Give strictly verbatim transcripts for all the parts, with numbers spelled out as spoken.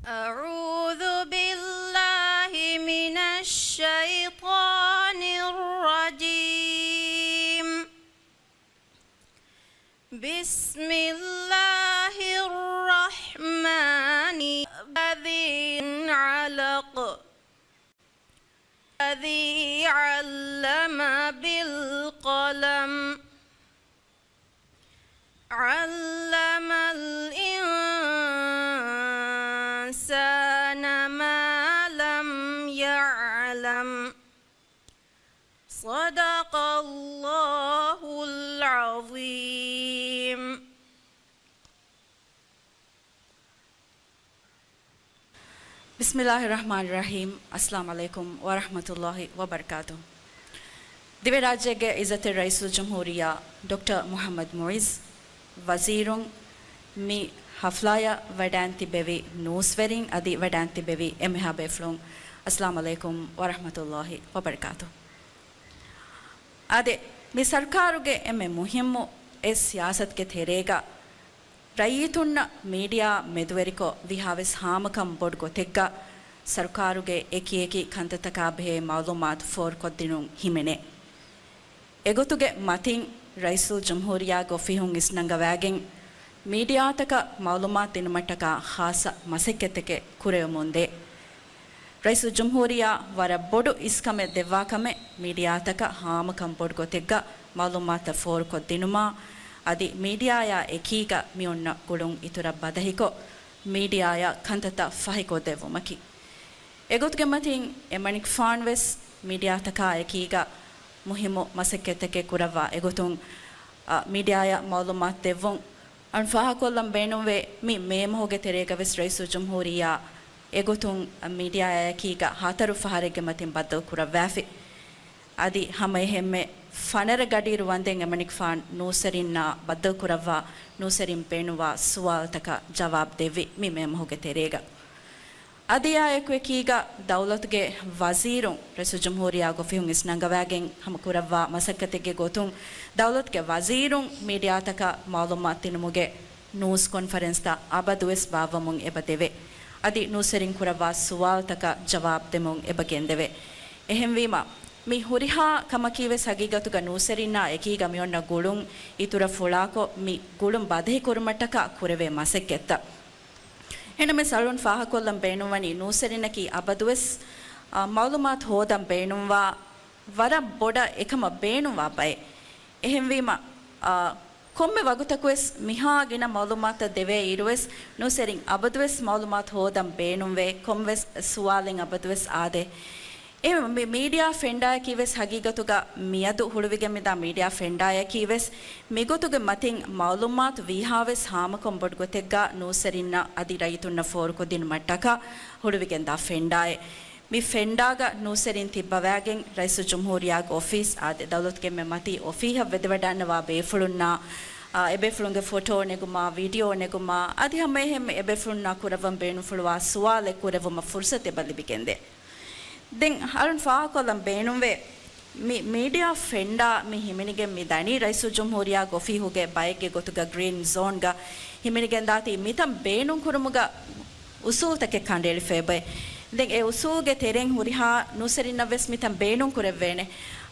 أعوذ بالله من الشيطان الرجيم. بسم الله الرحمن الذي علق. الذي علم بالقلم. علم الإنسان ما لم يعلم. صدق الله العظيم. ބިސްމިއްލާހި ރަޙްމާނި ރަޙީމް. އައްސަލާމު ޢަލައިކުމް ވަރަޙްމަތުﷲި ވަބަރަކާތުހު. ދިވެހިރާއްޖޭގެ ޢިއްޒަތްތެރި ރައީސުލްޖުމްހޫރިއްޔާ ޑޮކްޓަރ މުޙައްމަދު މުޢިއްޒު، ވަޒީރުން، މި ޙަފްލާއަށް ވަޑައިން ތިއްބެވި ނޫސްވެރިން އަދި ވަޑައިން ތިއްބެވި އެންމެހާ ބޭފުޅުން، އައްސަލާމު ޢަލައިކުމް ވަރަޙްމަތުﷲި ވަބަރަކާތުހު. އާދެ، މި ސަރުކާރުގެ އެންމެ މުހިއްމު އެއް ސިޔާސަތުގެ ތެރޭގަ ރައްޔިތުންނަށް މީޑިއާ މެދުވެރިކޮށް ވީހާވެސް ހާމަކަން ބޮޑު ގޮތެއްގަ ސަރުކާރުގެ އެކިއެކި ކަންތައްތަކާ ބެހޭ މަޢުލޫމާތު ފޯރުކޮށްދިނުން ހިމެނޭ. އެގޮތުގެ މަތިން ރައީސުލްޖުމްހޫރިއްޔާގެ އޮފީހުން އިސްނަންގަވާގެން މީޑިއާތަކަށް މަޢުލޫމާތު ދިނުމަށްޓަކާ ޚާއްޞަ މަސައްކަތްތަކެއް ކުރެވެމުންދޭ. ރައީސުލްޖުމްހޫރިއްޔާ ވަރަށް ބޮޑު އިސްކަމެއް ދެއްވާކަމެއް މީޑިއާތަކަށް ހާމަކަން ބޮޑު ގޮތެއްގަ މަޢުލޫމާތުތައް ފޯރުކޮށްދިނުމާ އަދި މީޑިއާއާ އެކީގަ މިއޮންނަ ގުޅުން އިތުރަށް ބަދަހިކޮށް، މީޑިއާއާ ކަންތައްތައް ފަހިކޮށްދެއްވުމަކީ. އެގޮތުގެ މަތިން އެމަނިކުފާނުވެސް މީޑިއާތަކާ އެކީގަ މުހިއްމު މަސައްކަތްތަކެއް ކުރައްވާ އެގޮތުން، އަ، މީޑިއާއަށް މަޢުލޫމާތު ދެއްވުން. އަޅުން ފާހަގަކޮށްލަން ބޭނުންވޭ، މި މޭ މަހުގެ ތެރޭގަވެސް ރައީސުލްޖުމްހޫރިއްޔާ އެގޮތުން މީޑިއާއާ އެކީގަ ހަތަރު ފަހަރެއްގެ މަތިން ބައްދަލު ކުރައްވާފި. އަދި ހަމައެހެންމެ ފަނަރަ ގަޑިއިރު ވަންދެން އެމަނިކުފާނު ނޫސްވެރިންނާ ބައްދަލުކުރައްވާ، ނޫސްވެރިން ބޭނުންވާ ސުވާލުތަކަށް ޖަވާބު ދެއްވި މި މޭ މަހުގެ ތެރޭގަ. އަދި އާ އެކު އެކީގަ ދައުލަތުގެ ވަޒީރުން، ރައީސުލްޖުމްހޫރިއްޔާގެ އޮފީހުން އިސްނަންގަވާގެން ހަމަ ކުރައްވާ މަސައްކަތެއްގެ ގޮތުން، ދައުލަތުގެ ވަޒީރުން މީޑިއާތަކަށް މަޢުލޫމާތު ދިނުމުގެ ނޫސް ކޮންފަރެންސްތައް އަބަދުވެސް ބާއްވަމުން އެބަ ދެވޭ. އަދި ނޫސްވެރިން ކުރައްވާ ސުވާލުތަކަށް ޖަވާބު ދެމުން އެބަ ގެންދެވޭ. އެހެންވީމަ، މި ހުރިހާ ކަމަކީވެސް ހަގީގަތުގަ ނޫސްވެރިންނާ އެކީގަ މިއޮންނަ ގުޅުން އިތުރަށް ފުޅާކޮށް، މި ގުޅުން ބަދަހިކުރުމަށްޓަކާ ކުރެވޭ މަސައްކަތްތައް. އެހެނަމެސް އަޅުން ފާހަގަކޮށްލަން ބޭނުންވަނީ، ނޫސްވެރިންނަކީ އަބަދުވެސް، އާ، މަޢުލޫމާތު ހޯދަން ބޭނުންވާ ވަރަށް ބޮޑަށް އެކަމަށް ބޭނުންވާ ބައެއް. އެހެންވީމަ، އާ، ކޮންމެ ވަގުތަކުވެސް މިހާ ގިނަ މަޢުލޫމާތުތައް ދެވޭ އިރުވެސް، ނޫސްވެރިން އަބަދުވެސް މަޢުލޫމާތު ހޯދަން ބޭނުންވޭ، ކޮންމެސް ސުވާލެއް އަބަދުވެސް އާދޭ. އެ މި-، މީޑިއާ ފެންޑާއަކީވެސް ހަގީގަތުގަ މިއަދު ހުޅުވިގެން މިދާ މީޑިއާ ފެންޑާއަކީވެސް މިގޮތުގެ މަތިން މަޢުލޫމާތު ވީހާވެސް ހާމަކޮށް ބޮޑު ގޮތެއްގަ ނޫސްވެރިންނަށް އަދި ރައްޔިތުންނަށް ފޯރުކޮށްދިނުމަށްޓަކާ ހުޅުވިގެންދާ ފެންޑާއެއް. މި ފެންޑާގަ ނޫސްވެރިން ތިއްބަވާގެން ރައީސުލްޖުމްހޫރިއްޔާގެ އޮފީސް އާދެ، ދައުލަތުގެ މި މަތީ އޮފީހަށް ވެދެވަޑައިންނަވާ ބޭފުޅުންނާ، އާ، އެބޭފުޅުންގެ ފޮޓޯ ނެގުމާ، ވީޑިއޯ ނެގުމާ، އަދި ހަމައެހެންމެ އެބޭފުޅުންނާ ކުރައްވަން ބޭނުންފުޅުވާ ސުވާލެއް ކުރެއްވުމަށް ފުރުސަތު އެބަ ލިބިގެންދޭ. ދެން އަޅުން ފާހަގަކޮށްލަން ބޭނުންވޭ، މި މީޑިއާ ފެންޑާ މި ހިމެނިގެން މި ދަނީ ރައީސުލްޖުމްހޫރިއްޔާގެ އޮފީހުގެ ބައެއްގެ ގޮތުގަ ގްރީން ޒޯންގަ ހިމެނިގެންދާތީ މިތަން ބޭނުންކުރުމުގަ އުސޫލުތަކެއް ކަނޑައެޅިފައިބައި. ދެން އެ އުސޫލުގެ ތެރެއިން ހުރިހާ ނޫސްވެރިންނަށްވެސް މިތަން ބޭނުންކުރެއްވޭނެ.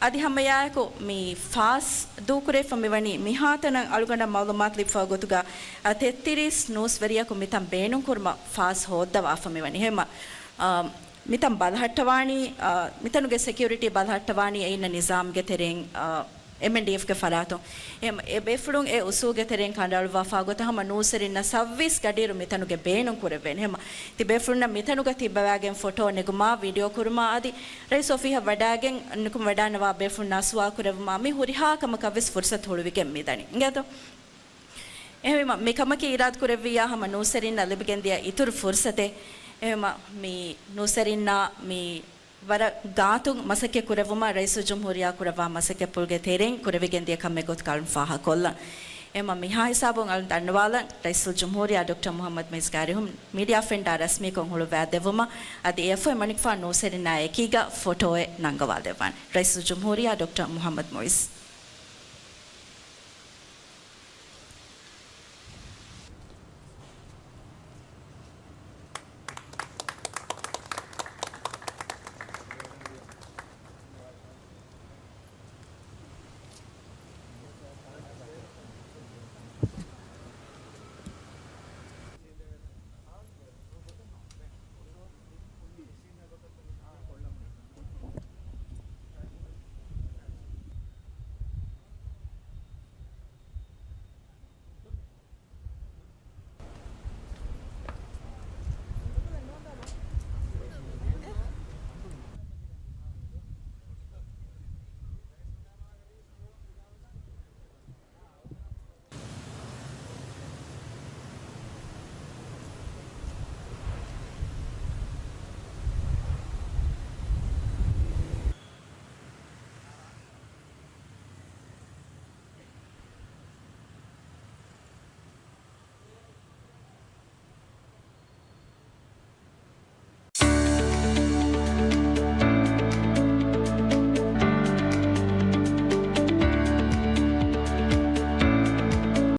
އަދި ހަމައެއާއެކު މި ފާސް ދޫކުރެވިފަ މިވަނީ މިހާތަނަށް އަޅުގަނޑަށް މަޢުލޫމާތު ލިބިފަ ގޮތުގަ، އަ، ތެއްތިރީސް ނޫސްވެރިޔަކު މިތަން ބޭނުންކުރުމަށް ފާސް ހޯއްދަވާފަ މިވަނީ. ހެމަ، އަ، މިތަން ބަލަހައްޓަވާނީ، އަ، މިތަނުގެ ސެކިއުރިޓީ ބަލަހައްޓަވާނީ އެއިންނަ ނިޒާމްގެ ތެރެއިން، އަ، އެމްއެންޑީއެފްގެ ފަރާތުން. އެ، އެ ބޭފުޅުން އެ އުސޫލުގެ ތެރެއިން ކަނޑައަޅުއްވާފާ ގޮތަށް ހަމަ ނޫސްވެރިންނަށް ސައްވީސް ގަޑިއިރު މިތަނުގެ ބޭނުން ކުރެވޭނެ. ހަމަ ތި ބޭފުޅުންނަށް މިތަނުގަ ތިއްބަވާގެން ފޮޓޯ ނެގުމާ، ވީޑިއޯ ކުރުމާ އަދި ރައީސް އޮފީހަށް ވަޑައިގެން ނުކުމެވަޑައިންނަވާ ބޭފުޅުންނާ ސުވާލު ކުރެއްވުމާ މި ހުރިހާ ކަމަކަށްވެސް ފުރުސަތު ހުޅުވިގެން މިދަނީ. އިނގޭތޯ؟ އެހެންވީމަ، މިކަމަކީ އިރާދަކުރެއްވިއްޔާ ހަމަ ނޫސްވެރިންނަށް ލިބިގެންދިޔަ އިތުރު ފުރުސަތެއް. އެހެންވީމަ، މި ނޫސްވެރިންނާ މި ވަރަށް ގާތުން މަސައްކަތް ކުރެއްވުމަށް ރައީސުލްޖުމްހޫރިއްޔާ ކުރައްވާ މަސައްކަތްޕުޅުގެ ތެރެއިން ކުރެވިގެންދިޔަ ކަމެއް ގޮތުގަ އަޅުން ފާހަގަކޮށްލަން. އެހެންވީމަ، މިހާ ހިސާބުން އަޅުން ދަންނަވާލަން، ރައީސުލްޖުމްހޫރިއްޔާ ޑޮކްޓަރ މުޙައްމަދު މުޢިއްޒުގެ އަރިހުން މީޑިއާ ފެންޑާ ރަސްމީކޮށް ހުޅުވާދެއްވުމަށް އަދި އެއަށްފަހު އެމަނިކުފާނު ނޫސްވެރިންނާ އެކީގަ ފޮޓޯއެއް ނަންގަވާލެއްވާނެ. ރައީސުލްޖުމްހޫރިއްޔާ ޑޮކްޓަރ މުޙައްމަދު މުޢިއްޒު.